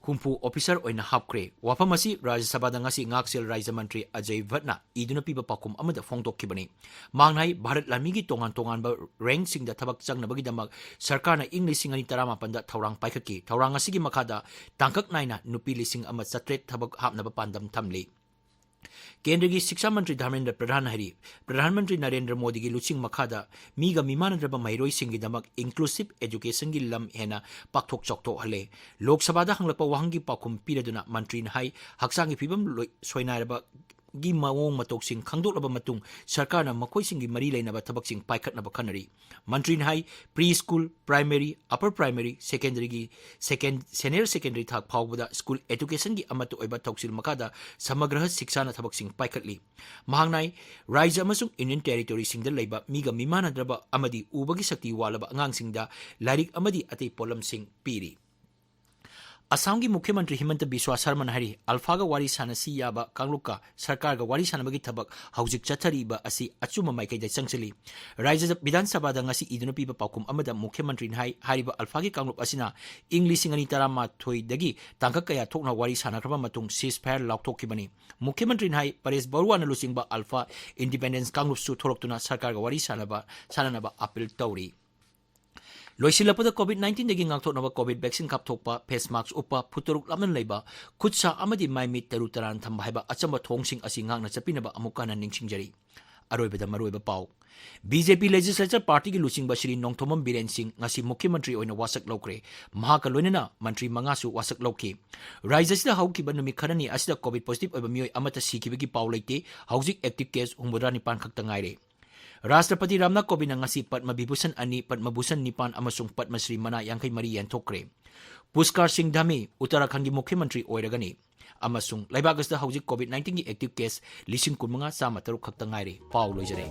ꯍꯨꯝꯐꯨ ꯑꯣꯐꯤꯁꯔ ꯑꯣꯏꯅ ꯍꯥꯞꯈ꯭ꯔꯦ꯫ ꯋꯥꯐꯝ ꯑꯁꯤ ꯔꯥꯖ꯭ꯌ ꯁꯚꯥꯗ ꯉꯁꯤ ꯉꯥꯛꯁꯦꯜ ꯔꯥꯖ꯭ꯌ ꯃꯟꯇ꯭ꯔꯤ ꯑꯖꯌ ꯚꯠꯅ ꯏꯗꯨꯅ ꯄꯤꯕ ꯄꯥꯎꯈꯨꯝ ꯑꯃꯗ ꯐꯣꯡꯗꯣꯛꯈꯤꯕꯅꯤ꯫ ꯃꯍꯥꯛꯅ ꯍꯥꯏ, ꯚꯥꯔꯠ ꯂꯥꯟꯃꯤꯒꯤ ꯇꯣꯉꯥꯟ ꯇꯣꯉꯥꯟꯕ ꯔꯦꯡꯛꯁꯤꯡꯗ ꯊꯕꯛ ꯆꯪꯅꯕꯒꯤꯗꯃꯛ ꯁꯔꯀꯥꯔꯅ ꯏꯪ ꯂꯤꯁꯤꯡ ꯑꯅꯤ ꯇꯔꯥꯃꯥꯄꯟꯗ ꯊꯧꯔꯥꯡ ꯄꯥꯏꯈꯠꯈꯤ꯫ ꯊꯧꯔꯥꯡ ꯑꯁꯤꯒꯤ ꯃꯈꯥꯗ ꯇꯥꯡꯀꯛ ꯅꯥꯏꯅ ꯅꯨꯄꯤ ꯂꯤꯁꯤꯡ ꯑꯃ ꯆꯥꯇ꯭ꯔꯦꯠ ꯊꯕꯛ ꯍꯥꯞꯅꯕ ꯄꯥꯟꯗꯝ ꯊꯝꯂꯤ꯫ ꯀꯦꯟꯗ꯭ꯔꯒꯤ ꯁꯤꯛꯁꯥ ꯃꯟꯇ꯭ꯔꯤ ꯙꯔꯃꯦꯟꯗ꯭ꯔ ꯄ꯭ꯔꯙꯥꯟ ꯍꯥꯏꯔꯤ, ꯄ꯭ꯔꯙꯥꯟ ꯃꯟꯇ꯭ꯔꯤ ꯅꯔꯦꯟꯗ꯭ꯔ ꯃꯣꯗꯤꯒꯤ ꯂꯨꯆꯤꯡ ꯃꯈꯥꯗ ꯃꯤꯒ ꯃꯤꯃꯥꯟꯅꯗ꯭ꯔꯕ ꯃꯍꯩꯔꯣꯏꯁꯤꯡꯒꯤꯗꯃꯛ ꯏꯟꯀ꯭ꯂꯨꯁꯤꯚ ꯑꯦꯖꯨꯀꯦꯁꯟꯒꯤ ꯂꯝ ꯍꯦꯟꯅ ꯄꯥꯛꯊꯣꯛ ꯆꯥꯎꯊꯣꯛꯍꯜꯂꯦ꯫ ꯂꯣꯛ ꯁꯚꯥꯗ ꯍꯪꯂꯛꯄ ꯋꯥꯍꯪꯒꯤ ꯄꯥꯎꯈꯨꯝ ꯄꯤꯔꯗꯨꯅ ꯃꯟꯇ꯭ꯔꯤꯅ ꯍꯥꯏ, ꯍꯛꯆꯥꯡꯒꯤ ꯐꯤꯕꯝ ꯂꯣꯏ-, ꯁꯣꯏꯅꯥꯏꯔꯕꯒꯤ ꯃꯑꯣꯡ ꯃꯇꯧꯁꯤꯡ ꯈꯪꯗꯣꯛꯂꯕ ꯃꯇꯨꯡ ꯁꯔꯀꯥꯔꯅ ꯃꯈꯣꯏꯁꯤꯡꯒꯤ ꯃꯔꯤ ꯂꯩꯅꯕ ꯊꯕꯛꯁꯤꯡ ꯄꯥꯏꯈꯠꯅꯕ ꯈꯟꯅꯔꯤ꯫ ꯃꯟꯇ꯭ꯔꯤꯅ ꯍꯥꯏ, pre school, primary, upper primary, ꯁꯦꯀꯦꯟꯗꯔꯤꯒꯤ, ꯁꯦꯀꯦꯟ-, ꯁꯦꯅꯤꯌꯔ ꯁꯦꯀꯦꯟꯗꯔꯤ ꯊꯥꯛ ꯐꯥꯎꯕꯗ ꯁ꯭ꯀꯨꯜ ꯑꯦꯖꯨꯀꯦꯁꯟꯒꯤ ꯑꯃꯠꯇ ꯑꯣꯏꯕ ꯊꯧꯁꯤꯜ ꯃꯈꯥꯗ ꯁꯃꯒ꯭ꯔꯍ ꯁꯤꯛꯁꯥꯅ ꯊꯕꯛꯁꯤꯡ ꯄꯥꯏꯈꯠꯂꯤ꯫ ꯃꯍꯥꯛꯅ ꯍꯥꯏ, ꯔꯥꯖ꯭ꯌ ꯑꯃꯁꯨꯡ ꯌꯨꯅꯤꯌꯟ ꯇꯦꯔꯤꯇꯣꯔꯤꯁꯤꯡꯗ ꯂꯩꯕ ꯃꯤꯒ ꯃꯤꯃꯥꯟꯅꯗ꯭ꯔꯕ ꯑꯃꯗꯤ ꯎꯕꯒꯤ ꯁꯛꯇꯤ ꯋꯥꯠꯂꯕ ꯑꯉꯥꯡꯁꯤꯡꯗ ꯂꯥꯏꯔꯤꯛ ꯑꯃꯗꯤ ꯑꯇꯩ ꯄꯣꯠꯂꯝꯁꯤꯡ ꯄꯤꯔꯤ꯫ ꯑꯁꯥꯝꯒꯤ ꯃꯨꯈ꯭ꯌ ꯃꯟꯇ꯭ꯔꯤ ꯍꯤꯃꯟꯇ ꯕꯤꯁ꯭ꯋꯥ ꯁꯔꯃꯅ ꯍꯥꯏꯔꯤ, ꯑꯜꯐꯥꯒ ꯋꯥꯔꯤ ꯁꯥꯟꯅꯁꯤ ꯌꯥꯕ ꯀꯥꯡꯂꯨꯞꯀ ꯁꯔꯀꯥꯔꯒ ꯋꯥꯔꯤ ꯁꯥꯟꯅꯕꯒꯤ ꯊꯕꯛ ꯍꯧꯖꯤꯛ ꯆꯠꯊꯔꯤꯕ ꯑꯁꯤ ꯑꯆꯨꯝꯕ ꯃꯥꯏꯀꯩꯗ ꯆꯪꯁꯤꯜꯂꯤ꯫ ꯔꯥꯖ꯭ꯌ ꯕꯤꯙꯥꯟ ꯁꯚꯥꯗ ꯉꯁꯤ ꯏꯗꯨꯅ ꯄꯤꯕ ꯄꯥꯎꯈꯨꯝ ꯑꯃꯗ ꯃꯨꯈ꯭ꯌ ꯃꯟꯇ꯭ꯔꯤꯅ ꯍꯥꯏ, ꯍꯥꯏꯔꯤꯕ ꯑꯜꯐꯥꯒꯤ ꯀꯥꯡꯂꯨꯞ ꯑꯁꯤꯅ ꯏꯪ ꯂꯤꯁꯤꯡ ꯑꯅꯤ ꯇꯔꯥꯃꯥꯊꯣꯏꯗꯒꯤ ꯇꯥꯡꯀꯛ ꯀꯌꯥ ꯊꯣꯛꯅ ꯋꯥꯔꯤ ꯁꯥꯟꯅꯈ꯭ꯔꯕ ꯃꯇꯨꯡ ceasefire ꯂꯥꯎꯊꯣꯛꯈꯤꯕꯅꯤ꯫ ꯃꯨꯈ꯭ꯌ ꯃꯟꯇ꯭ꯔꯤꯅ ꯍꯥꯏ, ꯄꯔꯦꯁ ꯕꯔꯨꯋꯥꯅ ꯂꯨꯆꯤꯡꯕ ꯑꯜꯐꯥ ꯏꯟꯗꯤꯄꯦꯟꯗꯦꯟꯁ ꯀꯥꯡꯂꯨꯞꯁꯨ ꯊꯣꯔꯛꯇꯨꯅ ꯁꯔꯀꯥꯔꯒ ꯋꯥꯔꯤ ꯁꯥꯟꯅꯕ, ꯁꯥꯟꯅꯅꯕ ꯑꯥꯄꯤꯜ ꯇꯧꯔꯤ꯫ ꯂꯣꯏꯁꯤꯜꯂꯛꯄꯗ ꯀꯣꯚꯤꯗ ꯅꯥꯏꯟꯇꯤꯟꯗꯒꯤ ꯉꯥꯛꯊꯣꯛꯅꯕ ꯀꯣꯚꯤꯗ ꯚꯦꯛꯁꯤꯟ ꯀꯥꯞꯊꯣꯛꯄ, ꯐꯦꯁ ꯃꯥꯛꯁ ꯎꯞꯄ, ꯐꯨꯠ ꯇꯔꯨꯛ ꯂꯥꯞꯅ ꯂꯩꯕ, ꯈꯨꯠ ꯁꯥ ꯑꯃꯗꯤ ꯃꯥꯏ ꯃꯤꯠ ꯇꯔꯨ ꯇꯔꯥꯅ ꯊꯝꯕ ꯍꯥꯏꯕ ꯑꯆꯝꯕ ꯊꯧꯑꯣꯡꯁꯤꯡ ꯑꯁꯤ ꯉꯥꯛꯅ ꯆꯠꯄꯤꯅꯕ ꯑꯃꯨꯛꯀ ꯍꯟꯅ ꯅꯤꯡꯁꯤꯡꯖꯔꯤ꯫ ꯑꯔꯣꯏꯕꯗ ꯃꯔꯨꯑꯣꯏꯕ ꯄꯥꯎ꯫ ꯕꯤ ꯖꯦ ꯄꯤ Legislature Partyꯒꯤ ꯂꯨꯆꯤꯡꯕ ꯁ꯭ꯔꯤ ꯅꯣꯡꯊꯣꯝꯕꯝ ꯕꯤꯔꯦꯟ ꯁꯤꯡ ꯉꯁꯤ ꯃꯨꯈ꯭ꯌ ꯃꯟꯇ꯭ꯔꯤ ꯑꯣꯏꯅ ꯋꯥꯁꯛ ꯂꯧꯈ꯭ꯔꯦ꯫ ꯃꯍꯥꯛꯀ ꯂꯣꯏꯅꯅ ꯃꯟꯇ꯭ꯔꯤ ꯃꯉꯥꯁꯨ ꯋꯥꯁꯛ ꯂꯧꯈꯤ꯫ ꯔꯥꯖ꯭ꯌ ꯑꯁꯤꯗ ꯍꯧꯈꯤꯕ ꯅꯨꯃꯤꯠ ꯈꯔꯅꯤ ꯑꯁꯤꯗ COVID positive ꯑꯣꯏꯕ ꯃꯤꯑꯣꯏ ꯑꯃꯠꯇ ꯁꯤꯈꯤꯕꯒꯤ ꯄꯥꯎ ꯂꯩꯇꯦ꯫ ꯍꯧꯖꯤꯛ active case ꯍꯨꯝꯐꯨꯇꯔꯥ ꯅꯤꯄꯥꯟ ꯈꯛꯇ ꯉꯥꯏꯔꯦ꯫ ꯔꯥꯁꯇ꯭ꯔꯄꯇꯤ ꯔꯥꯝꯅꯥꯊ ꯀꯣꯕꯤꯟꯗꯅ ꯉꯁꯤ ꯄꯗꯃ ꯚꯤꯚꯨꯁꯟ ꯑꯅꯤ, ꯄꯗꯃ ꯚꯨꯁꯟ ꯅꯤꯄꯥꯟ ꯑꯃꯁꯨꯡ ꯄꯗꯃ ꯁ꯭ꯔꯤ ꯃꯅꯥ ꯌꯥꯡꯈꯩ ꯃꯔꯤ ꯌꯦꯟꯊꯣꯛꯈ꯭ꯔꯦ꯫ ꯄꯨꯁꯀꯥꯔ ꯁꯤꯡ ꯙꯥꯃꯤ ꯎꯠꯇꯔꯥꯈꯟꯗꯒꯤ ꯃꯨꯈ꯭ꯌ ꯃꯟꯇ꯭ꯔꯤ ꯑꯣꯏꯔꯒꯅꯤ꯫ ꯑꯃꯁꯨꯡ ꯂꯩꯕꯥꯛ ꯑꯁꯤꯗ ꯍꯧꯖꯤꯛ COVID nineteenꯒꯤ active case ꯂꯤꯁꯤꯡ ꯀꯨꯟꯃꯉꯥ ꯆꯥꯝꯃ ꯇꯔꯨꯛ ꯈꯛꯇ ꯉꯥꯏꯔꯤ꯫ ꯄꯥꯎ ꯂꯣꯏꯖꯔꯦ꯫